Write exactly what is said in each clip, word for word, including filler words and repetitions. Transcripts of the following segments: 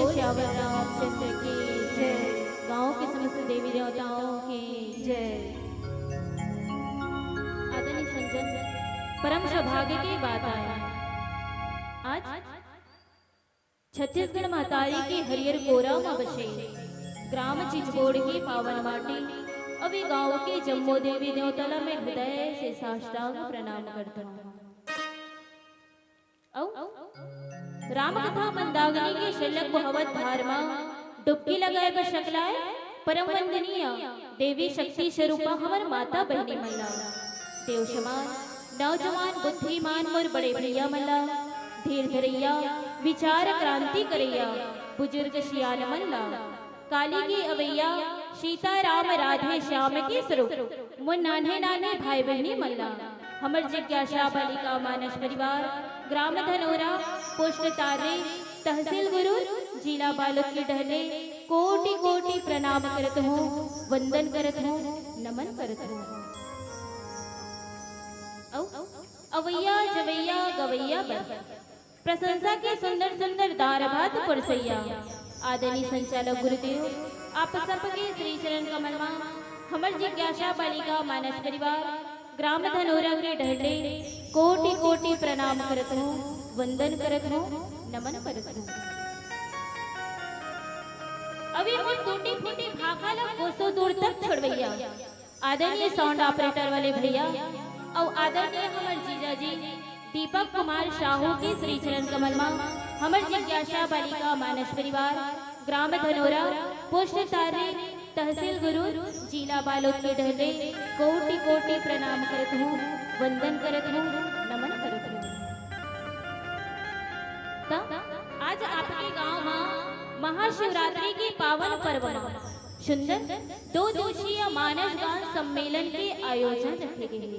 सियावर रामचंद्र की जय। गांव के समस्त देवी देवताओं की जय। आदरणीय संजन, परम सौभाग्य की बात आय। आज छत्तीसगढ़ महतारी के हरियर कोरा म बसे ग्राम चिचबोड़ के पावन माटी अउ ए गांव के जम्मो देवी देवता ला मैं हृदय से साष्टांग प्रणाम करथंव। अउ रामकथा मंदाकिनी के शल्लक बोहावत धार म डुबकी लगाए बर सकलाय परम वंदनीय देवी शक्ति स्वरूपा हमर माता बहिनी मन ला, देव समान नौजवान बुद्धिमान मोर बड़े भैया मन ला, धीर धरैया, विचार क्रांति करैया बुजुर्ग सियान मन ला, काली के अवैया सीता राम राधे श्याम के स्वरूप मोर नान्हे नान्हे भाई बहिनी मन ला, हमर जिज्ञासा बालिका मानस परिवार, ग्राम धनोरा, पोस्ट तार्री, तहसील गुरूर, जिला बालोद के डहर ले कोटि कोटि प्रणाम करत हंव, वंदन करत हंव, नमन करत हंव। अउ अवैया जवैया गवैया बर प्रशंसा के सुंदर सुंदर दार भात परोसइया आदरणीय संचालक गुरुदेव, आप सबके श्री चरण कमल म हमर जिज्ञासा बालिका मानस परिवार ग्राम धनोरा के डहर ले कोटि कोटि प्रणाम करत हंव, वंदन करत हंव, नमन करत हंव। अभी मोर टूटी फूटी भाखा ला कोसों दूर तक छोड़वइया आदरणीय साउंड ऑपरेटर वाले भैया अउ आदरणीय हमर जीजा जी दीपक कुमार साहू के श्री चरण कमल म हमर जिज्ञासा बालिका मानस परिवार, ग्राम धनोरा, पोस्ट तार्री, तहसील गुरूर, जिला बालोद के डहर ले कोटि कोटि प्रणाम करत हंव, वंदन करत हंव, नमन करत हंव। त आज आपके गांव म महाशिवरात्रि के पावन पर्व म सुंदर दो दिवसीय मानस गान सम्मेलन के आयोजन रखे गे हे,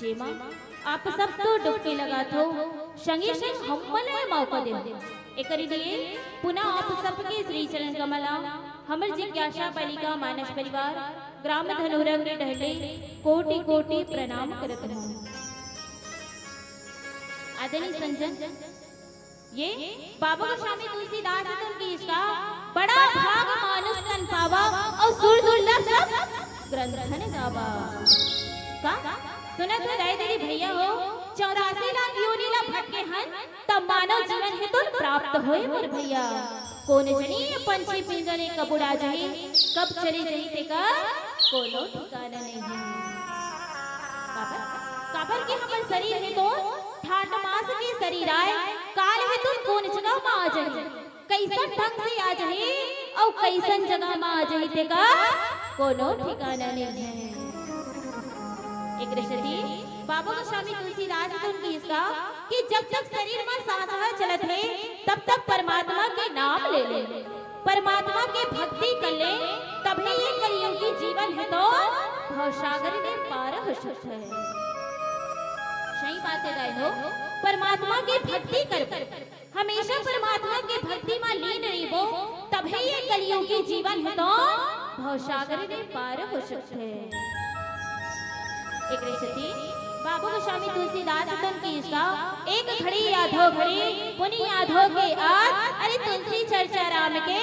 जेमा आप सब तो डुबकी लगाथव, संगे संग हमन ला मौका देव। एकरे लिए पुनः आप सबके श्री चरण कमल म हमर जिज्ञासा बालिका मानस परिवार ग्राम धनोरा के डहर ले कोटि कोटि प्रणाम करत हंव। आदरणीय संजन, ये बाबा गोस्वामी तुलसीदास तुन गीस का बड़ा भाग मानुष तन पावा अउ सुर दुर्लभ सब ग्रंथन गावा। का सुनत हो दाई दीदी भैया हो, चौरासी लाख योनि ला भटके हन, तब मानव जीवन हेतु प्राप्त होय मोर भैया। कोन जनी पंछी पिंजरे कब उड़ा जाही, कब चली जाही तेकर कोनो ठिकाना नहीं हे। काबर, काबर के हमर शरीर हे तो ठाठ मास के शरीर आय, काल हे तो कोन जगह म आ जाही, कइसन ढंग से आ जाही अउ कइसन जगह म आ जाही तेकर कोनो ठिकाना नहीं हे। एकरे सेती बाबा गोस्वामी तुलसीदास तुन गीस का कि जब तक शरीर म सांस ह चलत हे, तब तक परमात्मा के नाम ले ले, परमात्मा के भक्ति कर ले, तभे ये कलयुगी जीवन हे तो भवसागर ले पार हो सकत हे। सही बात हे दाई हो, परमात्मा के भक्ति कर, हमेशा परमात्मा के भक्ति म लीन रहिबो, तभे ये कलयुगी जीवन हे तो भवसागर ले पार हो सकत हे। एकरे सेती बाबा गोस्वामी तुलसीदास तुन गीस का, एक घड़ी आधो घड़ी पुनि आधो के आध, अरे तुलसी चर्चा राम के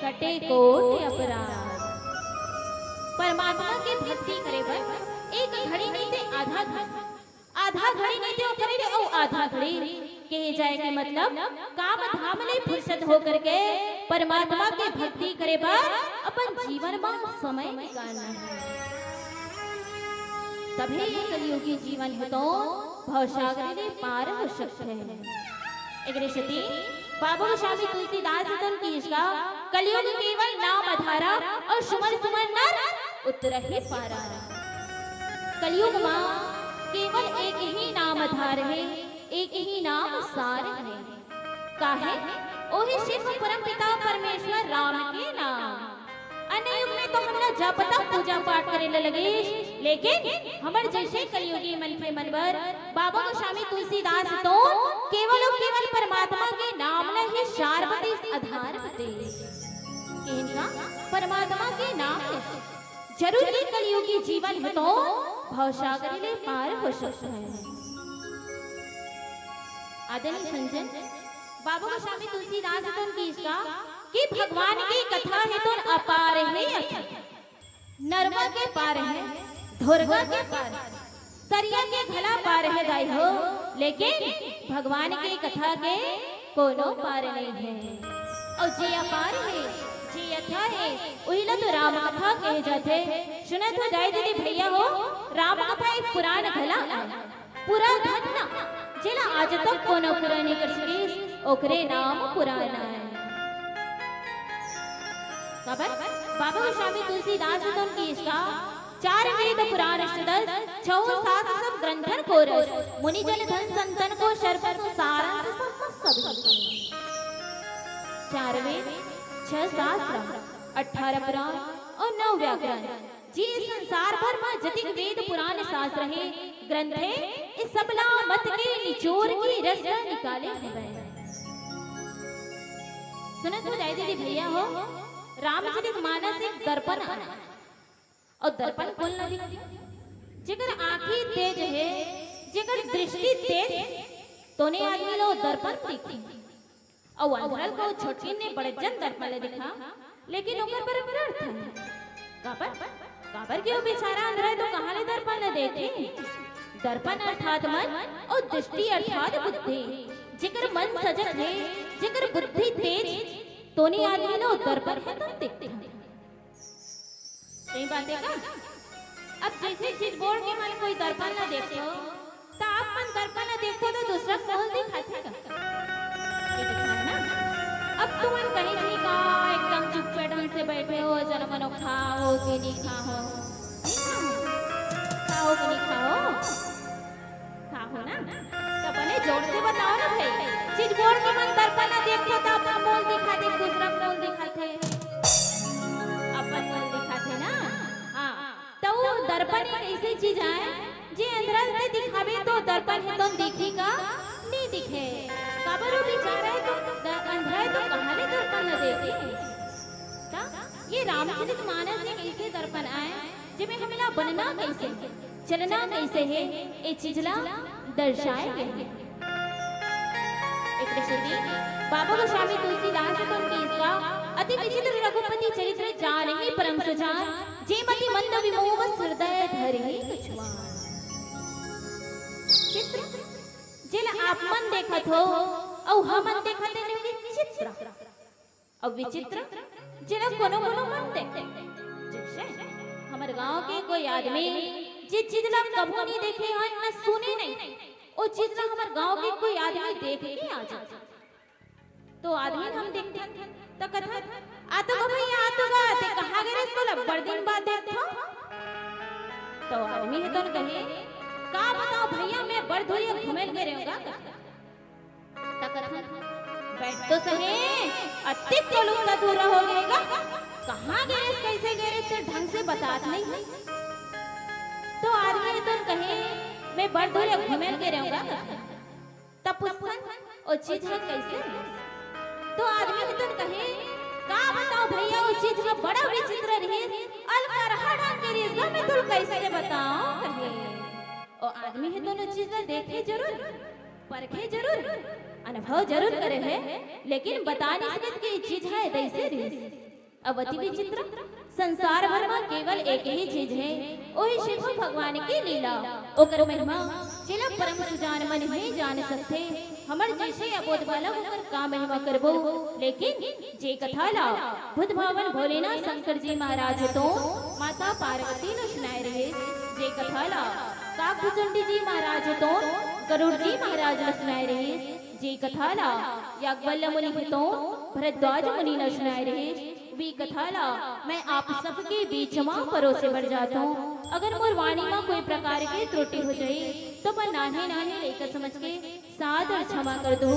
कटे कोटि अपराध। परमात्मा के भक्ति करे बर एक घड़ी नहीं ते आधा घड़ी, आधा घड़ी नहीं ते ओकरे ले अउ आधा घड़ी। कहे जाय के मतलब काम धाम ले फुरसत होकर के परमात्मा के भक्ति करे बर अपन जीवन म समय निकालना हे, तभे ये कलयुगी जीवन हे तो भवसागर ले पार हो सकत हे। एकरे सेती बाबा गोस्वामी तुलसीदास तुन गीस का, कलयुग केवल नाम अधारा अउ सुमर सुमर नर उतरहि पारा। कलयुग म केवल एक ही नाम आधार हे, एक ही नाम सार हे। काहे? ओही सिर्फ परमपिता परमेश्वर राम के नाम। अन्य युग में तो हमन जप तप पूजा पाठ करे ल लगिस, लेकिन हमर जइसे कलयुगी मनखे मन बर बाबा गोस्वामी तुलसीदास तो केवल अउ केवल परमात्मा के नाम ल ही सार बतिस, आधार बतिस। किहिन का परमात्मा के नाम ले जरूर ये कलयुगी जीवन हे तो भवसागर ले पार हो सकत हे। आदरणीय संजन, बाबा गोस्वामी तुलसीदास जी तोन कहिस का कि भगवान के कथा हे तोन अपार हे, अपार। नरवा के पार हे, ढोरगा के पार हे, तरिया के घला पार हे दाई हो, लेकिन भगवान के कथा के कोनो पार नइ हे। अउ जे अपार हे, जे अथाह हे, उही ला तो राम कथा कहे जाथे। सुनत हो दाई दीदी भैया हो, राम कथा एक पुरान घला आय। पूरा धन ना, जेला आज तक कोनो पूरा नइ कर सकिस, ओकरे नाम पुरान आय। काबर? बाबा गोस्वामी तुलसीदास जी तोन कहिस का, चार वेद पुराण अष्टदल, छव शास्त्र सब ग्रंथन को रस, मुनि जन धन संतन को सर्व संसारन से सब सब सीखे। चार वेद, छह शास्त्र, अठारह पुराण अउ नौ व्याकरण, जे संसार भर म जतिक वेद पुराण शास्त्र हे, ग्रंथ हे, ए सबला मत के निचोर के रस ल निकाले हवय। सुनत हो दाई दीदी भैया हो, रामचरित मानस एक दर्पण आय। अउ दर्पण कोन ला दिखथे? जेकर आँखी तेज हे, जेकर दृष्टि तेज हे, तोने आदमी ला दर्पण दिखथे। अउ अंधरल को छोटकिन ने बड़े जन दर्पण ला दिखा, लेकिन ओकर बर व्यर्थ हे। काबर? काबर कि वो बेचारा अंधरा हे तो कहाँ ले दर्पण ला देखही? दर्पण अर्थात मन अउ दृष्टि अर्थात बुद्धि। जेकर मन सजग हे, जेकर बुद्धि तेज हे, तोने आदमी ला दर्पण हे तब दिखथे। सही बात हे का? अब जइसे चिचबोर के मन कोई दर्पण ला देखथे, त आप मन दर्पन देखो तो दूसरा कोन दिखाथे का? ये दिखाए ना? अब तुमन कहीं नहीं का, एकदम चुप्पे ढंग से बैठे हो, जन मनो खाओ कि नहीं खाओ? नहीं खाओ। खाओ कि नहीं खाओ? खाओ ना? तो बने जोर से बताओ ना भाई। चिचबोर के मन दर्पन देखो तो अपन मोल दिखाथे, दूसरा कोन दिखाथे? अपन मोल दिखाथे ना? हाँ। त वो दर्पण एक ऐसे चीज आय, जे अंधरा ल दिखाबे तो दर्पण हे तोन दिखही का? नइ दिखे। काबर वो बेचारा हे तो द-, अंधरा हे तो कहाँ ले दर्पण ला देखही? त ये रामचरित मानस एक ऐसे दर्पण आय, जेमे हमला बनना कैसे, चलना कैसे हे, ए चीज ला दर्शाए गे हे। एकरे सेती बाबा गोस्वामी तुलसीदास जी तोन कहिस का, अति विचित्र रघुपति चरित्र जानहि परम सुजान, जे मति मंद विमूढ़ हृदय धरहि कछुआन। चित्र, जेला आप मन देखत हो, अउ हमन देखत हन विचित्र। अउ विचित्र, जेला कोनो कोनो मन देखथे। जइसे हमर गांव के कोई आदमी जे चीज ला कभू नइ देखे हन, न सुने नइ, ओ चीज ला हमर गांव के कोई आदमी देख के आ जाथे। तो आदमी हम देखथन, त कथन, "आ तो गा भैया, आ तो गा, ते कहाँ गे रेहेस, तोला बड़ दिन बाद देखथों।" तो आदमी ह तोन कहे, "का बताओं भैया, मैं बड़ दूरिहा घूमे ल गे रेहेंव गा।" त कथन, "बैठ तो सही, अतेक तो लुकता दूरिहा हो गे गा, कहाँ गे रेहेस, कइसे गे रेहेस, ते ढंग से बतात नइ हस।" तो आदमी ह तोन कहे, "मैं बड़ दूरिहा घूमे ल गे रेहेंव गा।" त पूछथन, "ओ चीज ह कइसे रिहिस?" तो आदमी ह तोन कहे, "का बताओं भैया, ओ चीज ह बड़ा विचित्र रिहिस, अलकरहा ढंग के रिहिस गा, मैं तोला कइसे बताओं?" कहे। ओ आदमी ह तोन ओ चीज ला देखे जरूर, परखे जरूर, अनुभव जरूर करे हे, लेकिन बता नइ सकत कि ए चीज ह कइसे रिहिस। अब अति विचित्र, संसार भर म केवल एक ही चीज हे, ओही शिव भगवान के लीला, ओकर महिमा, जेला परम सुजान मन ही जान सकथे। हमर जइसे अबोध बालक ओकर का महिमा करबो, लेकिन जे कथा ला बुद्ध भगवान भोलेनाथ शंकर जी महाराज तो माता पार्वती ल सुनाए रहिस, जे कथा ला काकभुजंडी जी महाराज तो गरुड़ जी महाराज ल सुनाए रहिस, जे कथा ला याज्ञवल्क्य मुनि तो भरद्वाज मुनि ल सुनाए रहिस, वे कथा ला मैं आप सबके बीच म परोसे बर जात हूँ। अगर मोर वाणी म कोई प्रकार के त्रुटि हो जाही, तो अपन नान्हे नान्हे लइका समझ के सादर क्षमा कर दू।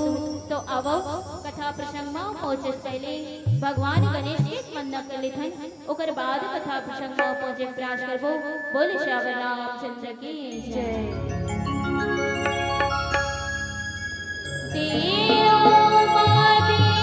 तो आवव, कथा प्रसंग म पहुँचे से पहले भगवान गणेश के वंदना कर लेथन। ओकर बाद कथा प्रसंग म पहुँचे प्रयास करबो। बोल सियावर रामचंद्र की जय। देव महादेव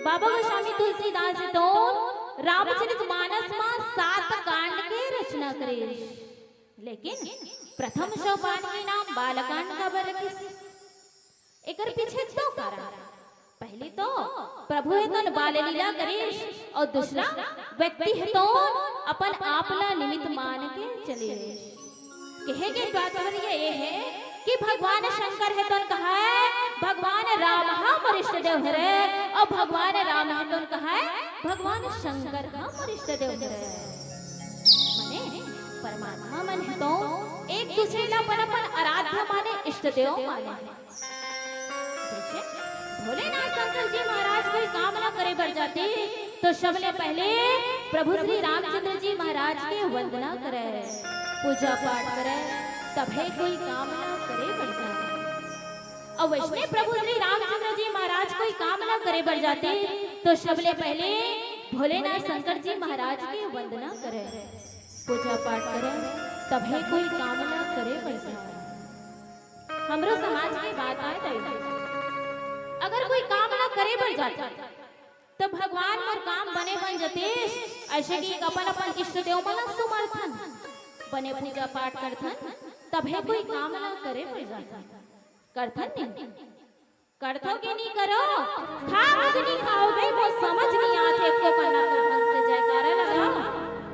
बाबा गोस्वामी तुलसीदास जी तो रामचरित मानस म सात कांड के रचना करे, लेकिन प्रथम सोपान के नाम बालकांड काबर रखिस? एकर पीछे दो कारण। पहली तो प्रभु हे तोन बाल लीला करिस, और दूसरा व्यक्ति हे तोन अपन आप ला निमित्त मान के चले। कहे के तात्पर्य ये है कि भगवान शंकर हे तोन कहाय, भगवान राम ह मोर इष्ट देव हरे, और भगवान राम हे तोन कहाय, भगवान शंकर ह मोर इष्ट देव हरे। माने परमात्मा मन हे तो एक दूसरे ला अपन अपन आराध्य माने, इष्ट देव माने। जैसे भोलेनाथ शंकर जी महाराज कोई काम ला करे बर जाते, तो सबले पहले प्रभु श्री रामचंद्र जी महाराज के वंदना करे, पूजा पाठ करे, तभे कोई काम ला करे बर जाते। और वैसने प्रभु श्री रामचंद्र जी महाराज कोई काम ला करे बर जाते, तो सबले पहले भोलेनाथ शंकर जी महाराज के वंदना करे, पूजा पाठ करे, तभे कोई काम ला करे बर जाते। हमरो समाज के बात आय त, अगर कोई काम ला करे बर जाथे, त भगवान मोर काम बने बन जतिस, अइसे कि अपन अपन इष्ट देव मन ला सुमरथन, बने पूजा पाठ करथन, तभे कोई काम ला करे बर जाथे। करथन नहीं? करथो कि नहीं करो? खाओ कि नहीं खाओ भाई? मोर समझ नहीं आत हे। एको कना कर ढंग से जयकारा लगाओ।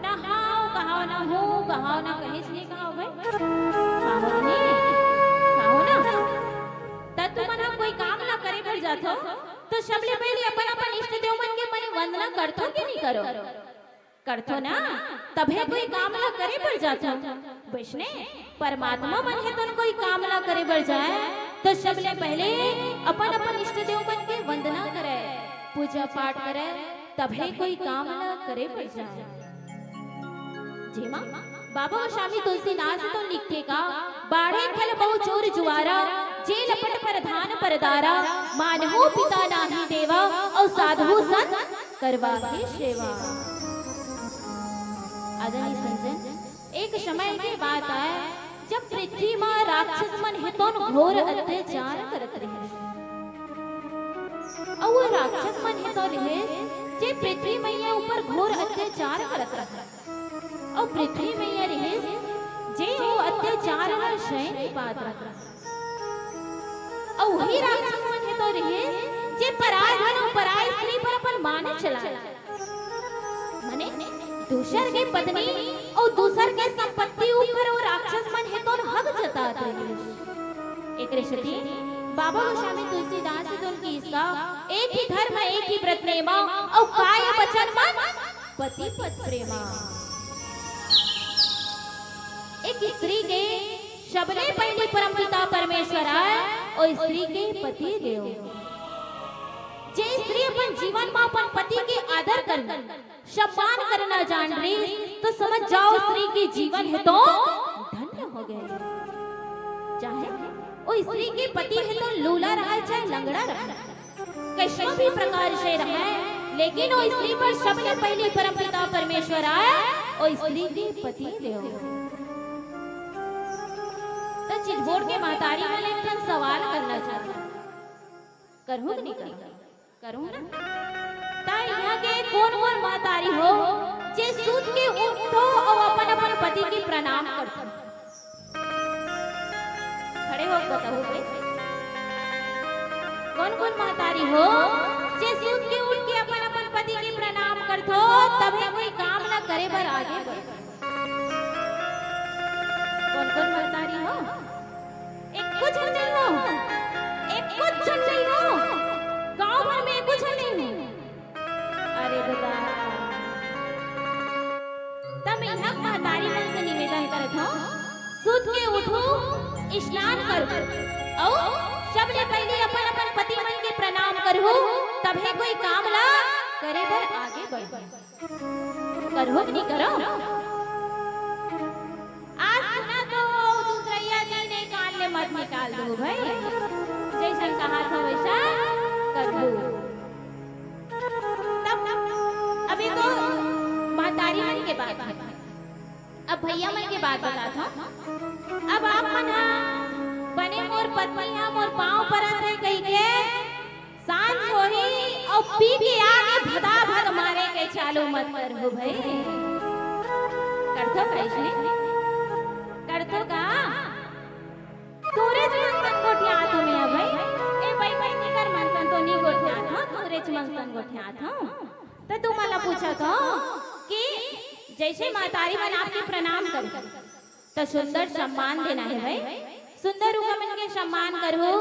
ना हाव कहाओ, ना हूँ कहाओ, ना कहीं नहीं कहाओ भाई। खाओ कि नहीं? खाओ ना। त तुमन ह कोई काम ला करे बर जाथो, तो सबले पहले अपन अपन इष्ट देव मन के बने वंदना करथो कि नहीं करो? करथो ना, तभे कोई काम ला करे बर जाथो। वैसने परमात्मा मन हे तोन कोई काम ला करे बर जाय, तो सबले पहले अपन अपन इष्ट देव मन के वंदना करे, पूजा पाठ करे, तभे कोई काम ला करे बर जाय। जेमा बाबा गोस्वामी तुलसीदास तो लिखथे का, बाढ़े खल बहु चोर जुआरा, जे लपट प्रधान परदारा, मानहु पिता नाही देवा, और साधु संत करवाथे सेवा। आदरणीय संजन, एक समय के बात आय, जब पृथ्वी म राक्षस मन हे तोन घोर अत्याचार करत रहे। अउ वो राक्षस मन हे तोन रहे, जे पृथ्वी मैया ऊपर घोर अत्याचार करत रहे। अउ पृथ्वी मैया रहे, जे वो अत्याचार ला सह नहीं पात रहे। अउ वही राक्षस मन हे तो रहे, जे पराय धन अउ पराय स्त्री पर अपन मान चलाय। माने, दूसर के पत्नी अउ दूसर के संपत्ति ऊपर वो राक्षस मन हे तो हक जतात रहे। एकरे सेती बाबा गोस्वामी तुलसीदास जी तो उनकी इसका एक ही धर्म, एक ही व्रत नेमा, अउ काय वचन मन पति पत प्रेमा। एक स्त्री के सबले पहली परमपिता परमेश्वर आय, अउ स्त्री के पति देव। जे स्त्री अपन जीवन म अपन पति के आदर करना, सम्मान करना जान रही, तो समझ जाओ स्त्री के जीवन हे तो धन्य हो गए। चाहे वो स्त्री के पति हे तो लूला रहा, चाहे लंगड़ा रहा, कइसनो भी प्रकार से रहय, लेकिन वो स्त्री पर सबले पहली परमपिता परमेश्वर आय, वो स्त्री के पति देव। त चितबोड़ के महतारी मन एक ठन सवाल करना चाहत हंव। करहूं कि नहीं करहूं? करहूं ना? त इहां के कोन कोन महतारी हो, जे सुत के उठो अउ अपन अपन पति के प्रणाम करथो? खड़े हो बताओ भाई, कोन कोन महतारी हो जे सुत के उठ के अपन अपन पति के प्रणाम करथो, तभे कोई काम ला करे बर आगे बढ़? कोन कोन महतारी हो? एको झन नहीं हो, एको झन नहीं हो, गांव भर में एको झन नहीं हो। अरे दादा, त इहां महतारी मन से निवेदन करत हंव, सुत के उठहू, स्नान करहू, अउ सबले पहिली अपन अपन पति मन के प्रणाम करहू, तभे कोई काम ला करे बर आगे बढ़हू। करहू कि नहीं करहू? आज सुना तो दूसरइया दिन एक कान ले मत निकाल दो भाई, जैसन कहा था वैसा करहू। तब अभी तो महतारी मन के बात हे, अब भैया मन के बात बतात हंव। अब आप मन ह बने मोर पत्नी ह मोर पांव परत हे कहिके सांझ होही अउ पी के आके भदा भद मारे के चालू मत करहू भई। करथो का अइसने? करथो का? तोरेच मन सन गोठियात हँव मैं भई। ए भई, भई, तेकर मन सन तो नी गोठियात हँव, तोरेच मन सन गोठियात हँव। त तुमन ला पूछत हँव कि जइसे महतारी मन आपके प्रणाम करही, त सुंदर सम्मान देना हे भई। सुंदर रूप मन के सम्मान करहू,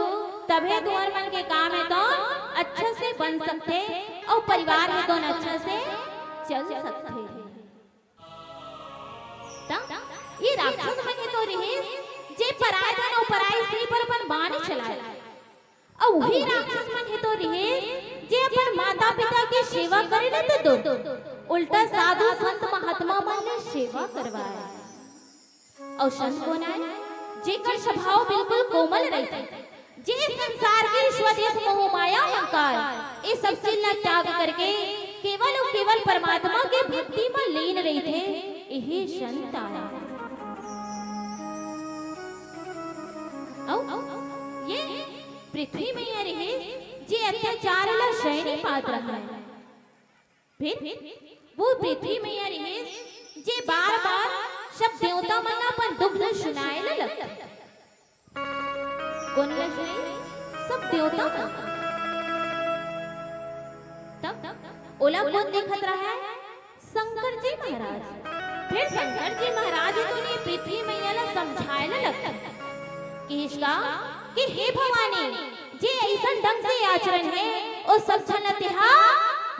तभे तुँहर मन के काम हे तो अच्छा से बन सकथे, अउ परिवार हे तो अच्छा से चल सकथे। त ये राक्षस मन हे तो रिहिस, जे पराय धन अउ पराय स्त्री पर अपन बाण चलाय। अउ उही राक्षस मन हे तो रिहिस, जे अपन माता पिता के सेवा करे ले तो दूर, उल्टा साधु संत महात्मा मन ले सेवा करवाय। अउ संत कोन आय? जेकर स्वभाव बिल्कुल कोमल रहिथे, जे संसार के स्वदेश मोह माया अहंकार, ये सब चीज ला त्याग करके केवल अउ केवल परमात्मा के भक्ति म लीन रहिथे, इही संत आय। अउ ये पृथ्वी मैया रिहिस, जे अत्याचार ला सह नी पात रहय। फिर वो पृथ्वी मैया रिहिस, जे बार-बार सब देवता मन ला अपन दुख ल सुनाय ल लगथे। कोन ल सुनाय? सब देवता मन। तब ओला कोन देखत रहय? शंकर जी महाराज। फिर शंकर जी महाराज तो ये पृथ्वी मैया ला समझाय ल लगथे। किहिस का कि हे भवानी, जे अइसन ढंग से आचरण हे, ओ सब झन ला तेहा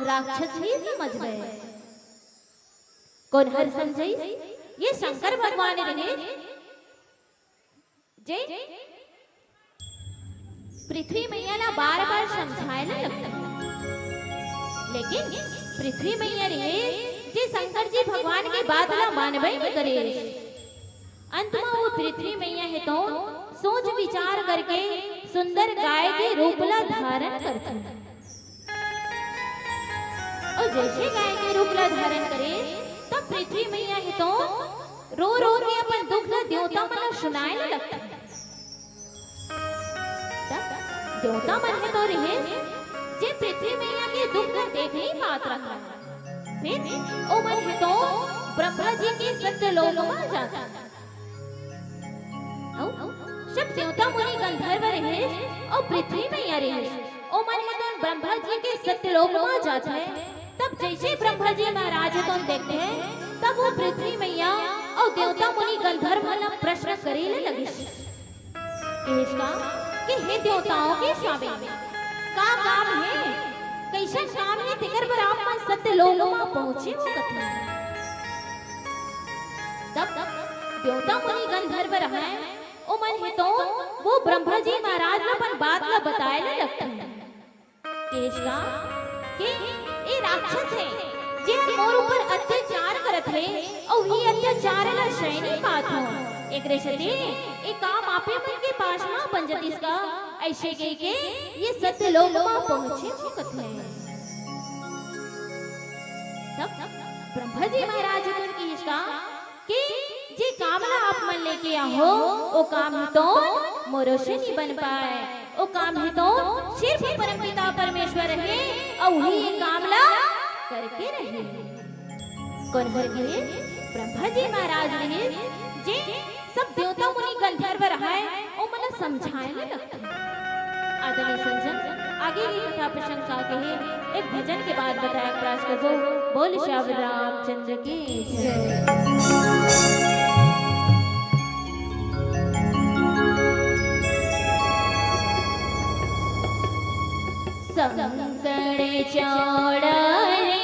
राक्षस ही समझबे। कोन हर समझइस? ये शंकर भगवान रिहिस, जे पृथ्वी मैया ला बार-बार समझाय ल लगथे। लेकिन पृथ्वी मैया रिहिस, जे शंकर जी भगवान के बात ला मानबे नइ करिस। अंत म वो पृथ्वी मैया हे तो सोच विचार करके सुंदर गाय के रूप ला धारण करथे। अउ जइसे गाय के रूप ला धारण करे, तब पृथ्वी मैया हे तो रो रो के अपन दुख ला देवता मन ला सुनाय ल लगथे। तब देवता मन हे तो रिहिस, जे पृथ्वी मैया के दुख ला देख नी पात रहय। फिर ओमन हे तो ब्रह्मा जी के सत्य लोक म जाथे। अउ सब देवता मुनि गंधर्व रिहिस, अउ पृथ्वी मैया रिहिस। ओमन हे तो ब्रह्मा जी के सत्य लोक म जाथे। तब जइसे ब्रह्मा जी महाराज हे तो देखथे, तब वो पृथ्वी मैया अउ देवता मुनि गंधर्व मन ला प्रश्न करे ल लगिस। किहिस का कि हे देवताओं के स्वामी, का काम हे? कइसन काम हे, तेकर बर आप मन सत्य लोक म पहुँचे हो कथे? तब देवता मुनि गंधर्व रहय, ओमन हे तो वो ब्रह्मा जी महाराज ला अपन बात ला बताय ल लगथे। किहिस का कि ए राक्षस हे, जे मोर ऊपर अत्याचार करत हे, अउ ये अत्याचार ला सह नी पात हँव। एकरे सेती ए काम आपे मन के पास म बन जतिस का, अइसे कहिके ये सत्य लोक म पहुँचे हो कथे। तब ब्रह्मा जी महाराज मन किहिस का कि जे काम ला आप मन लेके आहो, ओ काम हे तो मोरो से नी बन पाय। ओ काम हे तो सिर्फ परमपिता परमेश्वर हे, अउ उही ये काम ला करके रहे। कोन हर गे? ब्रह्मा जी महाराज रहे, जे सब देवता मुनि गंधर्व रहय, ओमन ला समझाय ल लगथे। आदरणीय संजन, आगे ये कथा प्रसंग का कहे, एक भजन के बाद बताय प्रयास करबो। बोल श्याम रामचंद्र की जय। संकट चौड़ा ले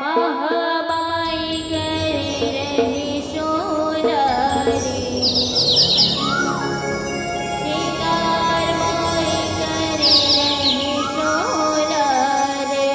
महामाई करे रहे सोना रे। सिंगार माई करे रहे सोना रे।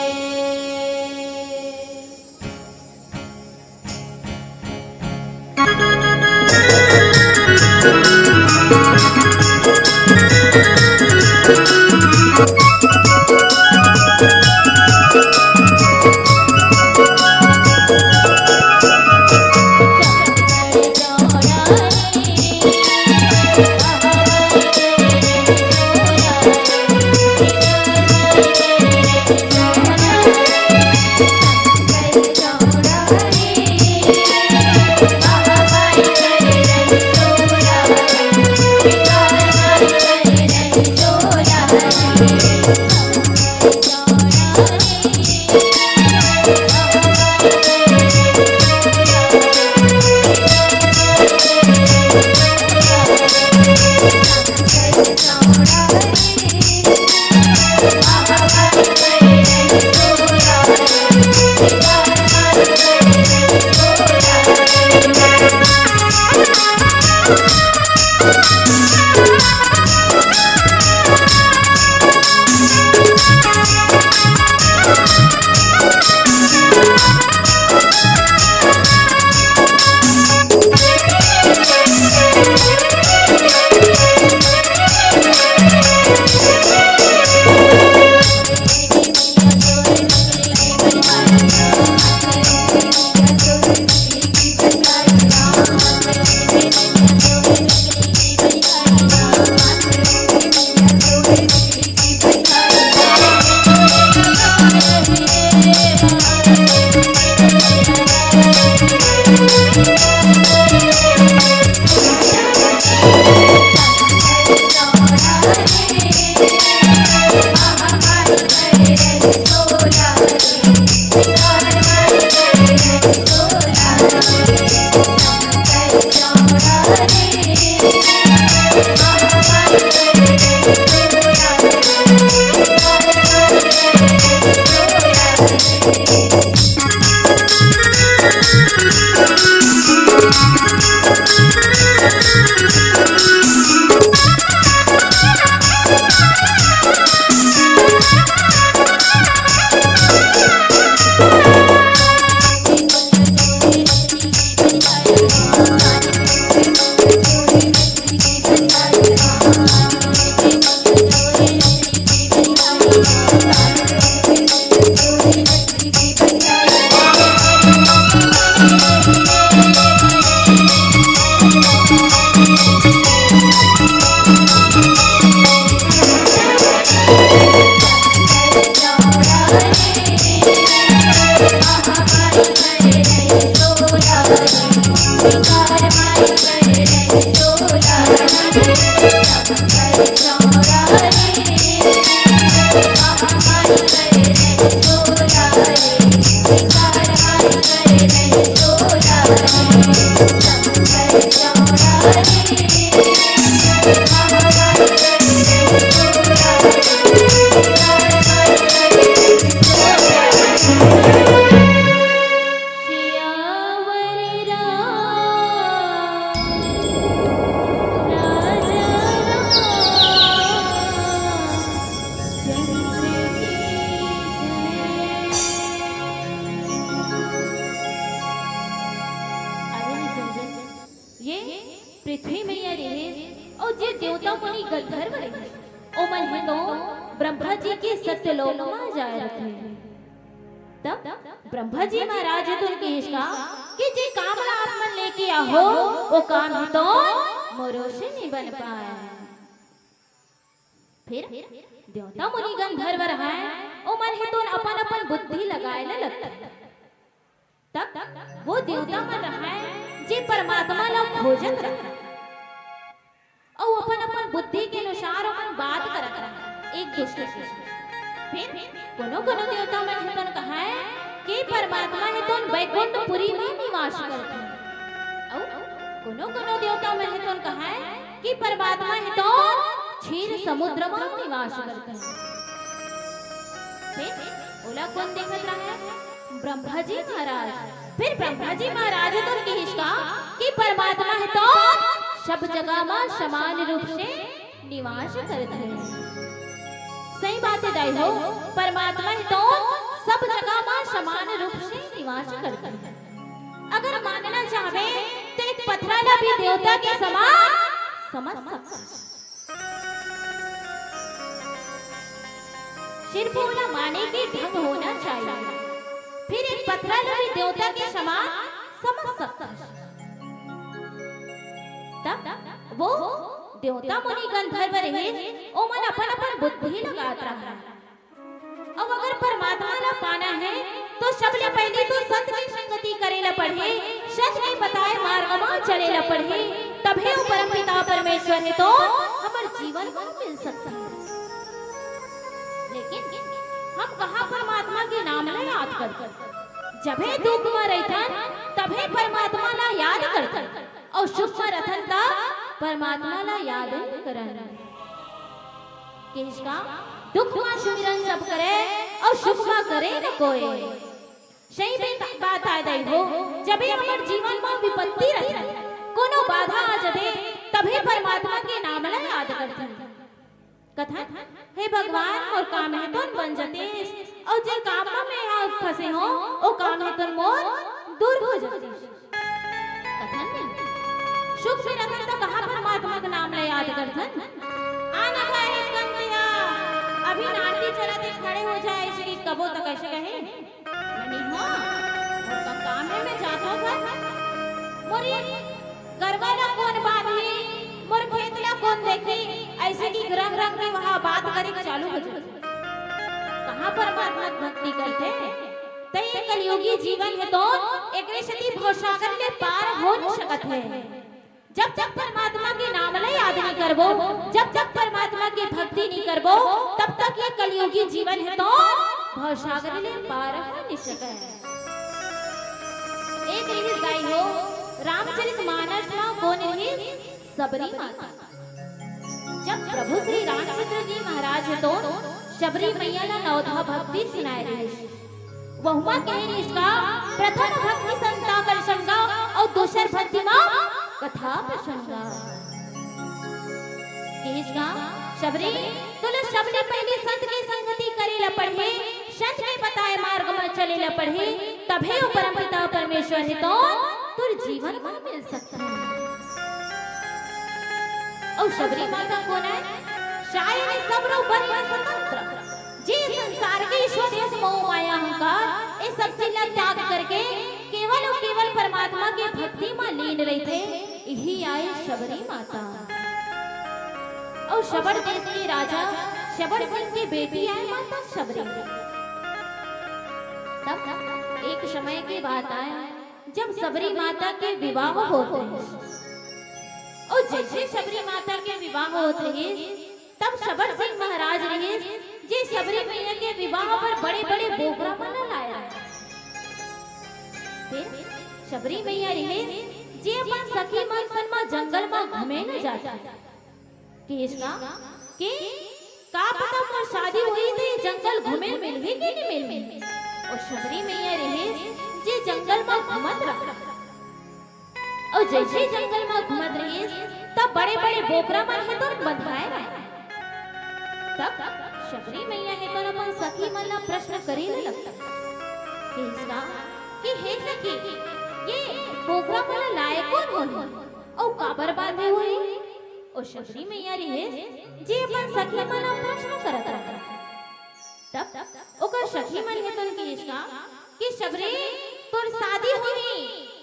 अरे निकुंजन, ये पृथ्वी मैया रिहिस अउ जे देवता मुनि गंधर्व रिहिस, ओमन हे तो ब्रह्मा जी के सत्यलोक म जाय रथे। तब ब्रह्मा जी महाराज हे तो उनके कहिस का कि जे काम ला आप मन लेके आहो, वो काम हे तो मोरो से नहीं बन पाए। फिर देवता मुनि गंधर्व रहय, ओमन हे तो अपन अपन बुद्धि लगाए ल लगथे। तब वो देवता मन रहय जे परमात्मा ला खोजत रहय, अउ अपन अपन बुद्धि के अनुसार ओमन बात करत रहय एक दूसरे से। फिर कोनो कोनो देवता मन हे तोन कहय कि परमात्मा हे तोन बैकुंठपुरी म निवास करथे, अउ कोनो कोनो देवता मन हे तोन कहय कि परमात्मा हे तोन क्षीर समुद्र म निवास करथे। फिर ओला कोन देखत रहय? ब्रह्मा जी महाराज। फिर ब्रह्मा जी महाराज तो कहिस का कि परमात्मा हे तो सब जगह म समान रूप से निवास करत हे। सही बात हे दाई हो, परमात्मा हे तो सब जगह म समान रूप से निवास करत हे। अगर मानना चाहबे तो एक पथरा ला भी देवता के समान समझ सकत हे। सिर्फ ओला माने के ढंग होना चाहिए। फिर एक पथरा ला भी देवता के समान समझ सकत हे। तब वो देवता मुनि गंधर्व रहे, ओमन अपन अपन बुद्धि लगात रहा। अब अगर परमात्मा ला पाना हे, तो सबले पहिली तो सत के संगति करे ला पड़ही, सत के बताए मार्ग म चले ला पड़ही, तभे वो परमपिता परमेश्वर हे तो हमर जीवन म मिल सकथे। लेकिन हम कहाँ परमात्मा के नाम ला याद करथन? जभे दुख म रहिथन, तभे परमात्मा ला याद करथन, अउ सुख म रहिथन, त परमात्मा ला याद नइ करन। कहिस का, दुख म सुमिरन सब करे, अउ सुख म करे न कोय। सही बे-, बात आय दाई हो, जबे हमर जीवन म विपत्ति रथे, कोनो बाधा आ जबे, तभे परमात्मा के नाम ला याद करथन। कथन, हे भगवान, मोर काम हे तोन बन जतेस, अउ जे काम म मैं हा फंसे हों, ओ काम हे तोन मोर दूर हो जतेस। कथन, सुख में रथन त कहाँ परमात्मा के नाम ला याद करथन? आन अघा एक कंत या अभी आरती चलत हे, खड़े हो जाए, श्री कबो तक ऐसे कहे। नहीं हो, मोर का काम हे, मैं जात हों घर। मोर ये गरवा ला कोन बांधही, मोर खेत ला कोन देखही, ऐसे कि रंग रंग के वहाँ बात करे के चालू हो जाथे। कहाँ परमात्मा के भक्ति करथे? त ये कलयुगी जीवन हे तो एकरे सेती भवसागर ले पार हो नहीं सकत हे। जब तक परमात्मा के नाम ला याद नहीं करबो, जब तक परमात्मा के भक्ति नहीं करबो, तब तक ये कलयुगी जीवन हे तो भवसागर ले पार हो नहीं सकय। एक रिहिस दाई हो, रामचरित मानस म कोन रिहिस? सबरी माता। जब प्रभु श्री रामचंद्र जी महाराज हे तो सबरी मैया ला नवधा भक्ति सुनाए रिहिस। वहुमा कहे रिहिस का, प्रथम भक्ति संता कर संगा, अउ दूसर भक्ति मा कथा प्रसंगा। कहिस का, सबरी, तोला सबले पहले संत के संगति करे ला पड़ही, संत के बताए मार्ग मा चले ला पड़ही, तभे ओ परमपिता परमेश्वर हे तो तोर जीवन मा मिल सकथे। अउ सबरी माता कोन आय? साई ने सबरो बने स्वतंत्र। जे संसार के स्वदेश मोह माया अहंकार, ए सब चीज ला त्याग करके केवल अउ केवल परमात्मा के भक्ति म लीन रहिथे, इही आय शबरी माता। अउ शबर देश के राजा शबर सिंह के बेटी आय माता शबरी। तब एक समय के बात आय, जब शबरी माता के विवाह होत रहिस, अउ जैसे शबरी माता के विवाह होत रहिस, तब शबर सिंह महाराज रहिस, जे शबरी मैया के विवाह बर बड़े-बड़े बोकरा मन ला लाए रहिस। फिर शबरी मैया रहिस, जे अपन सखी मन संग म जंगल म घूमे ल जाथे। कहिस का कि का पता मोर शादी होही त ये जंगल घूमे ल मिलही कि नहीं मिलही। अउ शबरी मैया रहिस, जे जंगल म घूमत रहिस। अउ जैसे जंगल म घूमत रहिस, तब बड़े-बड़े बोकरा मन हे तो बंधाए रहिस। तब शबरी मैया हे तो अपन सखी मन ला प्रश्न करे ल लगिस। कहिस का कि हे सखी, ये बोकरा मन ला लाए कोन होही? अउ काबर बांधे होही? अउ शबरी मैया रहिस, जे अपन सखी मन ला प्रश्न करत रहिस। तब ओकर सखी मन हे तो कहिस का कि शबरी, तोर शादी होही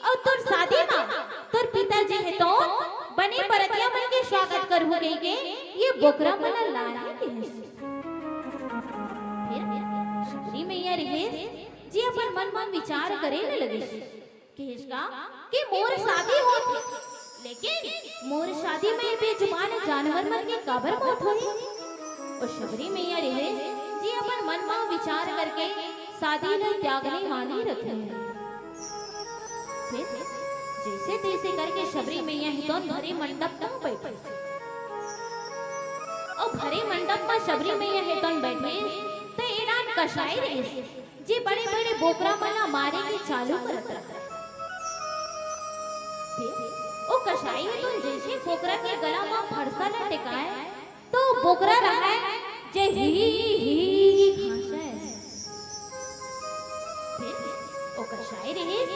अउ तोर शादी म तोर पिताजी हे तो बने बरतिया मन के स्वागत करहूं कहिके ये बोकरा मन ला लाए हे कहिस। फिर शबरी मैया रहिस, जे अपन मन म विचार करे ल लगिस। कहिस का कि मोर शादी होत हे, लेकिन मोर शादी म बेजुबान जानवर मन के काबर मौत होही? अउ शबरी मैया रहिस, जे अपन मन म विचार करके शादी ल त्यागने वाली रहिथे। फिर जैसे तैसे करके शबरी मैया हे तो भरे मंडप म बइठिस। अउ भरे मंडप म शबरी मैया हे तो बइठिस, त एलान कसाई रहिस, जे बड़े-बड़े बोकरा मन ला मारे के चालू करत रहिस। फिर ओ कसाई हे तो जैसे बोकरा के गला म फरसा ला टेकाय, तो बोकरा रहय, जे ही, ही, ही घांसय। फिर ओ कसाई रहिस,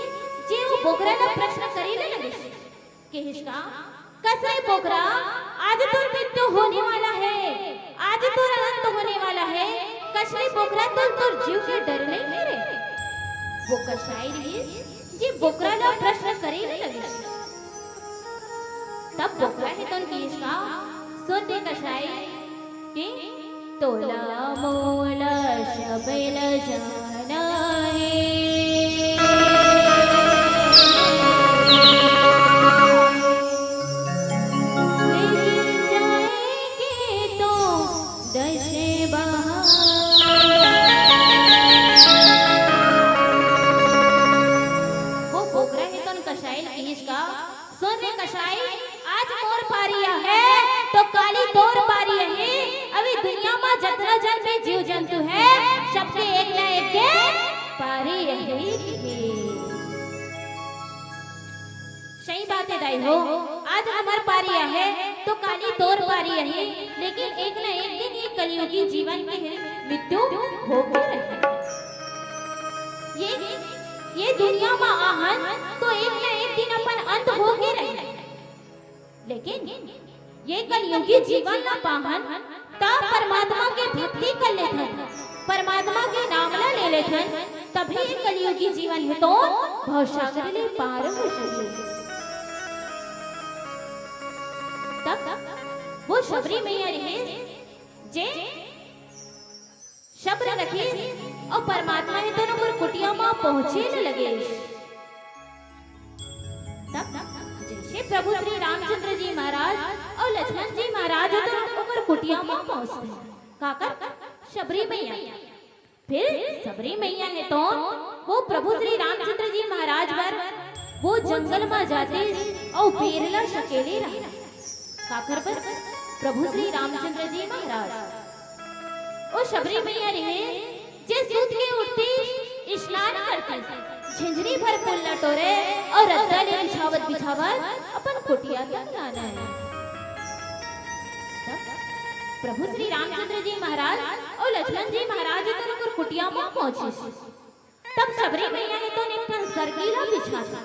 जे ओ बोकरा ला प्रश्न करे ल लगिस। कहिस का, कस रे बोकरा, आज तोर मृत्यु होने वाला हे, आज तोर अंत होने वाला हे, कस रे बोकरा, तोर, तोर जीव के डर नइ हे रे? वो कसाई रहिस, जे बोकरा ला प्रश्न करे ल लगिस। तब बोकरा हे तो कहिस का, सुन रे कसाई, कि तोला मोला सबे ल जाना हे। मिल जाएंगे तो दस बहार। वो बोकरा हे तो कसाई ल कहिस का, सुन रे कसाई, आज मोर पारी आहे, तो काली तोर पारी आहे। अभी दुनिया म जतना जन भी जीव जंतु हे, सबके एक ना एक दिन पारी आहे। सही बात हे दाई हो, आज हमर पारी आहे तो काली तोर पारी आही, लेकिन एक न एक दिन ये कलयुगी जीवन के मृत्यु होके रही। ये ये दुनिया म आहन तो एक न एक दिन अपन अंत होके रही, लेकिन ये कलयुगी जीवन ला पाहन त परमात्मा के भक्ति कर लेथन, परमात्मा के नाम ला ले लेथन, तभी ये कलयुगी जीवन हे तो भवसागर ले पार हो जाही। तब वो शबरी मैया रहे जे शब्र रखे अउ परमात्मा हे तो ओकर कुटिया म पहुंचे ल लगे। तब जैसे प्रभु श्री रामचंद्र जी महाराज अउ लक्ष्मण जी महाराज हे तो ओकर कुटिया म पहुंचते, काकर शबरी मैया। फिर शबरी मैया हे तो वो प्रभु श्री रामचंद्र जी महाराज बर वो जंगल म जातिस अउ बेर ला सकेले रहा। काकर बर? प्रभु श्री रामचंद्र जी महाराज। ओ शबरी मैया रहे जे सूत के उठतिस, स्नान करतिस, झिंझरी भर फूल ल टोरे अउ रद्दा ले बिछावत बिछावत अपन कुटिया तक लाने। तब प्रभु श्री रामचंद्र जी महाराज अउ लक्ष्मण जी महाराज हे तो ओकर कुटिया म पहुंचिस। तब शबरी मैया हे तो एक ठन सरगी ला बिछाथे।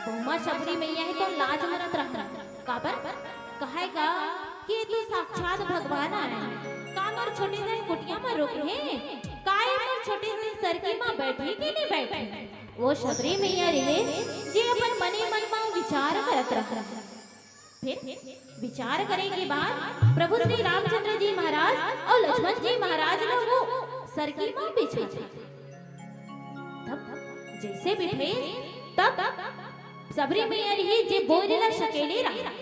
बहुमा शबरी मैया हे तो लाज मरत रहना। काबर? कहे का कि ये तो साक्षात भगवान आए। का मोर छोटे जन कुटिया म रुकही? का ये मोर छोटे जन सरगी म बैठही कि नहीं बैठही? वो शबरी मैया रहे जे अपन मने मन म विचार करत रहना। फिर विचार करे के बाद प्रभु श्री रामचंद्र जी महाराज अउ लक्ष्मण जी महाराज ला वो सरगी म बिछाथे। तब जैसे बिठे तब शबरी मैया रही जे बोइर ला सकेले रहा।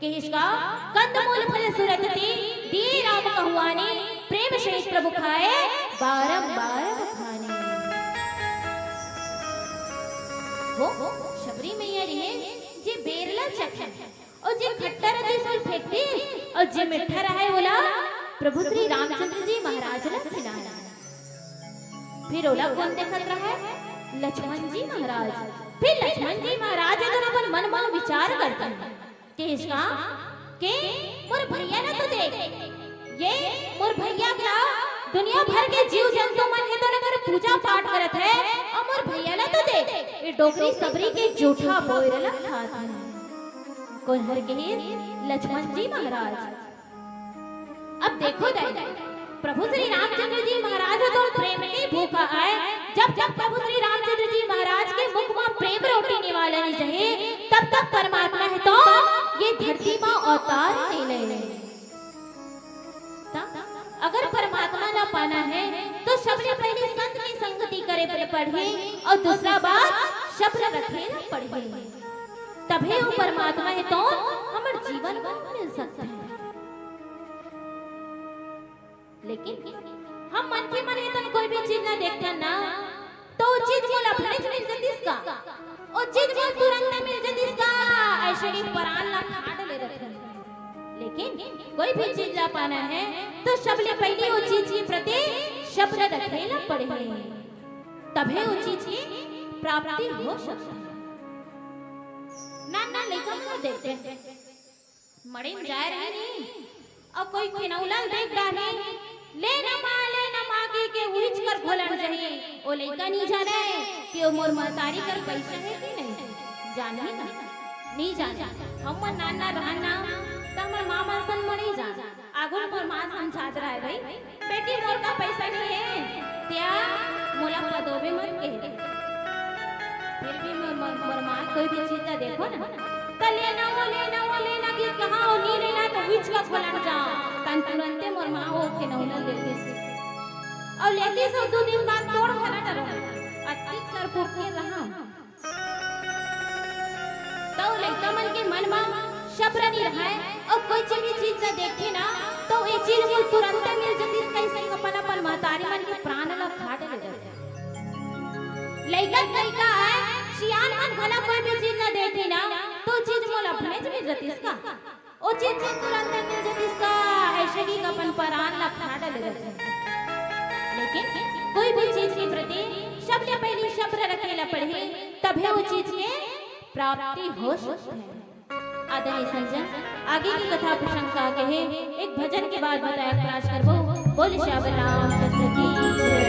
कहिस का, कंदमूल फल सुरत ते दिए राम कहु आनी, प्रेम सहित प्रभु खाए बारंबार बखानी। वो शबरी मैया रहे जे बेर ला चखे अउ जे खट्टा रहिस ओला फेंकतिस अउ जे मिट्ठा रहय ओला प्रभु श्री रामचंद्र जी महाराज ला खिलाय। फिर ओला कोन देखत रहय? लक्ष्मण जी महाराज। फिर लक्ष्मण जी महाराज हे तो अपन मन म विचार करथे कहिस का के मोर भैया ला तो देख, ये मोर भैया ला दुनिया भर के जीव जंतु मन हे तो ओकर पूजा पाठ करत हे, अउ मोर भैया ला तो देख, ये डोकरी सबरी के जूठा बोइर ला खात हे। कोन हर कहिस? लक्ष्मण जी महाराज। अब देखो दाई, प्रभु श्री रामचंद्र जी महाराज तो प्रेम के भूखा आय। जब जब प्रभु श्री रामचंद्र जी महाराज के मुख म प्रेम रोटी निवाला नइ जाही, तब तक परमात्मा हे तो ये धरती म अवतार नइ ले। त अगर परमात्मा ला पाना हे तो सबले पहिली संत के संगति करे बर पड़ही अउ दूसरा बात शब्र रखे ला पड़ही, तभे वो परमात्मा हे तो हमर जीवन म मिल सकत हे। लेकिन हम मनखे मन हे तन कोई भी चीज ला देखथन ना, तो वो चीज मोला अपनेच मिल जतिस का? वो चीज मोला तुरंत मिल जतिस का? अइसे ही परान ला फाड़ ले रथे। लेकिन कोई भी चीज ला पाना हे तो सबले पहिली वो चीज के प्रति शब्र रखे ला पड़ही, तभे वो चीज के प्राप्ति हो सकत हे। नान नान लइका मन ला देखबे, मड़ई म जाय रहे नी, अउ कोई खिनौना ल देख डारे, "ले न माँ, ले न माँ," कहिके उहिच कर घोलट जाही। ओ लइका नी जाने कि ओ मोर महतारी कर पइसा हे कि नहीं, जानही ना, नी जाने। हमन नान नान रहन ना, त हमर माँ मन सन मड़ई जान। आगू मोर माँ समझात रहय, "भई, बेटी, मोर का पइसा नइ हे, तें मोला पदोबे मत," कहिथे। फिर भी मोर, मोर, मोर माँ कोई भी चीज ला देखो ना, त "ले ना वो, ले ना वो, ले ना," कहिके कहा, ओ नी लेना त उहिच कर घोलट जाव। तन तुरंते मोर माँ ओ खिनौना लेतिस। अउ लेतिस अउ दू दिन बाद तोड़ घला डरो। अतिक सरपुरके रहा। त ओ लइका मन के मन म शब्र नइ रहय, अउ कोई चीज भी चीज ला देखथे ना, त ए चीज मोला तुरंते मिल जतिस, कइसे अपन, अपन महतारी मन के प्राण ला काट ले रथे। लइका त लइका आय, सियान मन घला कोई भी चीज ला देखथे ना, त ओ चीज मोला अपनेच मिल जतिस का? ओ चीज मोला तुरंते मिल जतिस का? अइसे कहिके अपन परान ला काट ले रथे। लेकिन कोई भी चीज के प्रति सबले पहिली शब्र रखे ला पड़ही, तभे ओ चीज के प्राप्ति हो सकथे। आदरणीय संजन, आगे के कथा प्रसंग का आगे हे, एक भजन के बाद बताए प्रयास करबो। बोल सियावर रामचंद्र की जय।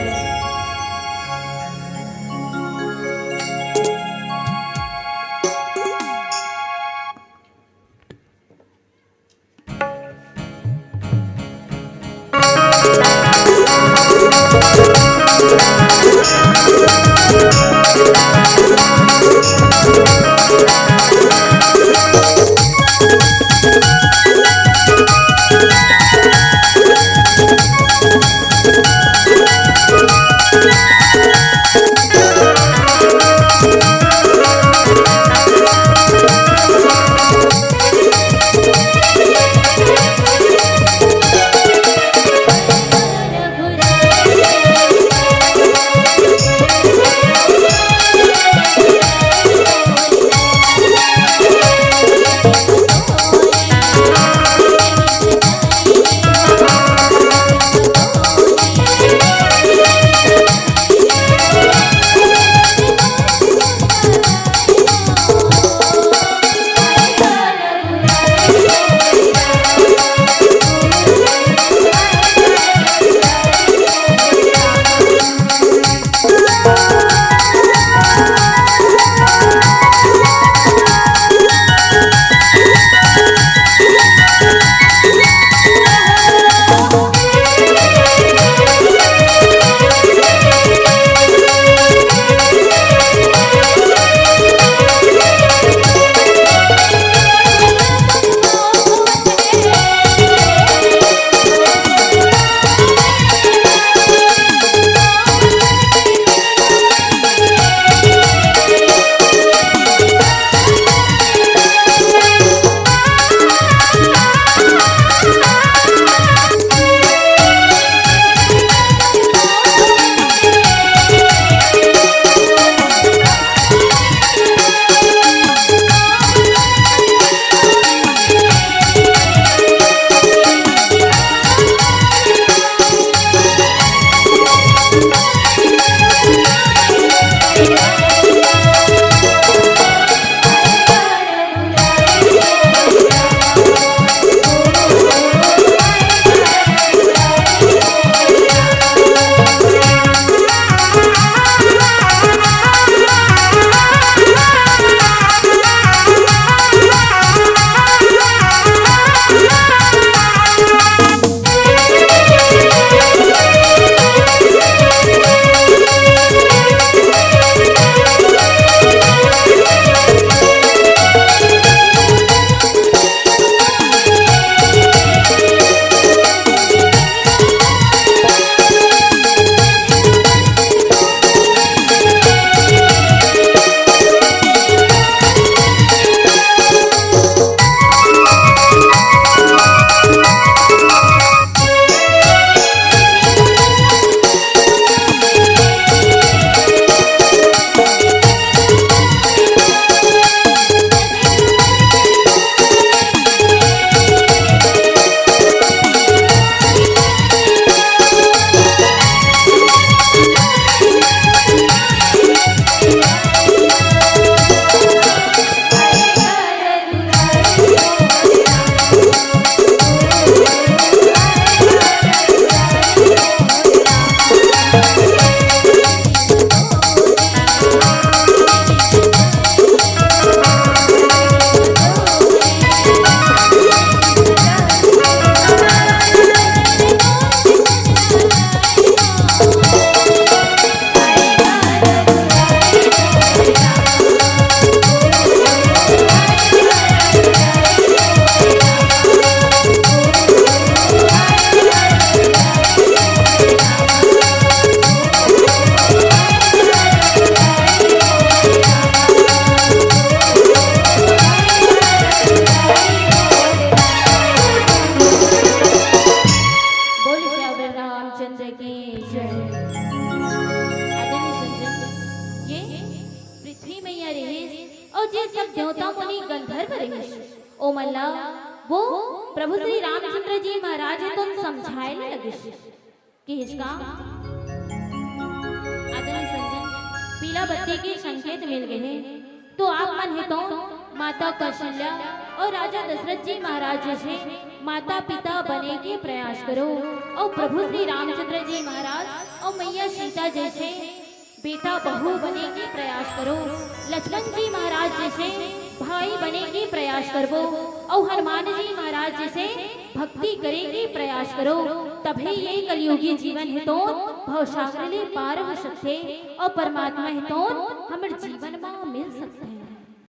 बोल सियावर रामचंद्र की जय। आदरणीय संजन, ये पृथ्वी मैया रहिस अउ जे सब देवता मुनि गंधर्व रहिस, ओमन ला वो प्रभु श्री रामचंद्र जी महाराज ह तो समझाए ल लगिस। किहिस का? आदरणीय संजन, पीला बत्ती के संकेत मिल गे हे, तो आप मन हे तो माता कौशल्या और राजा दशरथ जी महाराज जैसे माता पिता बने के प्रयास करो और प्रभु श्री रामचंद्र जी महाराज और मैया सीता जैसे बेटा बहू बने के प्रयास करो। लक्ष्मण जी महाराज जैसे भाई बने के प्रयास करबो और हनुमान जी महाराज जैसे भक्ति करे के प्रयास करो। तभे ये कलयुगी जीवन हे तो भवसागर ले पार हो सकथे और परमात्मा हे तो हमर जीवन मा मिल सकथे।